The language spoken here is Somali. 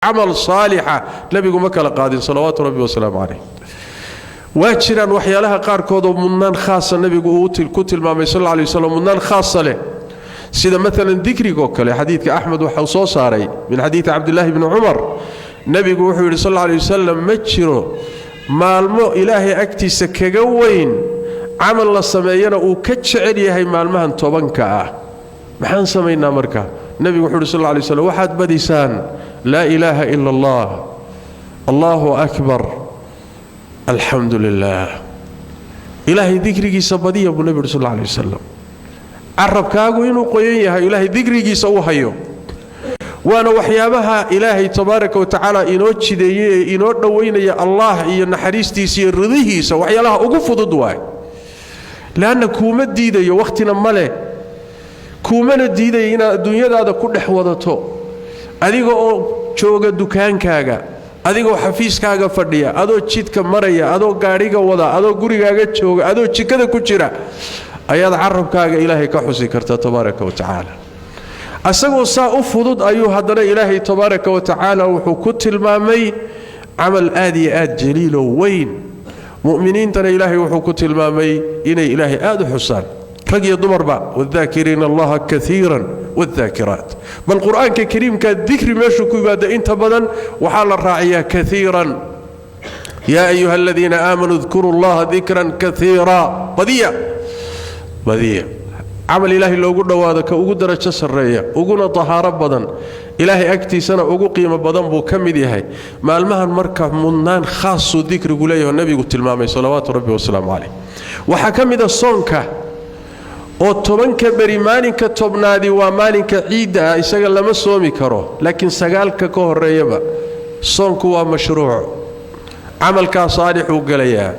Camal saalixa nebigu ma kala qaadin, salawaatu rabbi wasalaamu calayh. Waa jiraan waxyaalaha qaarkood oo mudnaan khaasa nebigu uu ku tilmaamay sal alla lay waslam, mudnaan khaasa leh, sida maalan dikrigoo kale. Xadiidka Axmed waxau soo saaray min xadiidi Cabdilaahi bni Cumar, nebigu wuxuu yidhi sal alla lay wasalam: "Ma jiro maalmo Ilaahay agtiisa kaga weyn, camal la sameeyana uu ka jecel yahay maalmahan 10-ka ah." Maxaan samaynaa marka? Nebigu wuxuu yidhi sal alla lay slam: "Waxaad badisaan laa ilaaha ila Allah, Allahu akbar, alxamdu lilah. Ilaahay dikrigiisa badiya," buu nebigu yidhi sal alla lay wasalam. Carabkaagu inuu qoyan yahay, Ilaahay dikrigiisa uu hayo, waana waxyaabaha Ilaahay tabaaraka wa tacaala inoo jideeyey ee inoo dhoweynaya Allah iyo naxariistiisa iyo ridihiisa. Waxyaalaha ugu fudud waay, leanna kuuma diidayo, wakhtina ma leh, kuumana diidaya inaad adduunyadaada ku dhex wadato, adiga oo jooga dukaankaaga, adigoo xafiiskaaga fadhiya, adoo jidka maraya, adoo gaadhiga wada, adoo gurigaaga jooga, adoo jikada ku jira, ayaad carabkaaga Ilaahay ka xusi kartaa tabaaraka wa tacaala. Asagoo saa u fudud ayuu haddana Ilaahay tabaaraka wa tacaala wuxuu ku tilmaamay camal aad iyo aad jaliiloo weyn. Mu'miniintana Ilaahay wuxuu ku tilmaamay inay Ilaahay aad u xusaan, rag iyo dumarba: wاdaakiriina Allaha kaiira wاdaakiraat. Bal Qur-aanka kariimka dikri meeshuu ku yimaada inta badan waxaa la raaciyaa kaiiran. Yaa ayuha aladiina aamanuu dkuruu llaha dikran kaiira. Badiya, badiya. Camal Ilaahay loogu dhowaado ka ugu darajo sarreeya, uguna tahaaro badan, Ilaahay agtiisana ugu qiimo badan buu ka mid yahay. Maalmahan marka mudnaan khaasuu dikrigu leeyaho nebigu tilmaamay salawaatu rabbi wasalaamu calayh. Waxaa ka mid a soonka oo 10-ka beri, maalinka 10aadi waa maalinka ciidda ah, isaga lama soomi karo, laakiin 9-ka ka horeeyaba soonku waa mashruuc, camalkaa saalixuu gelayaa.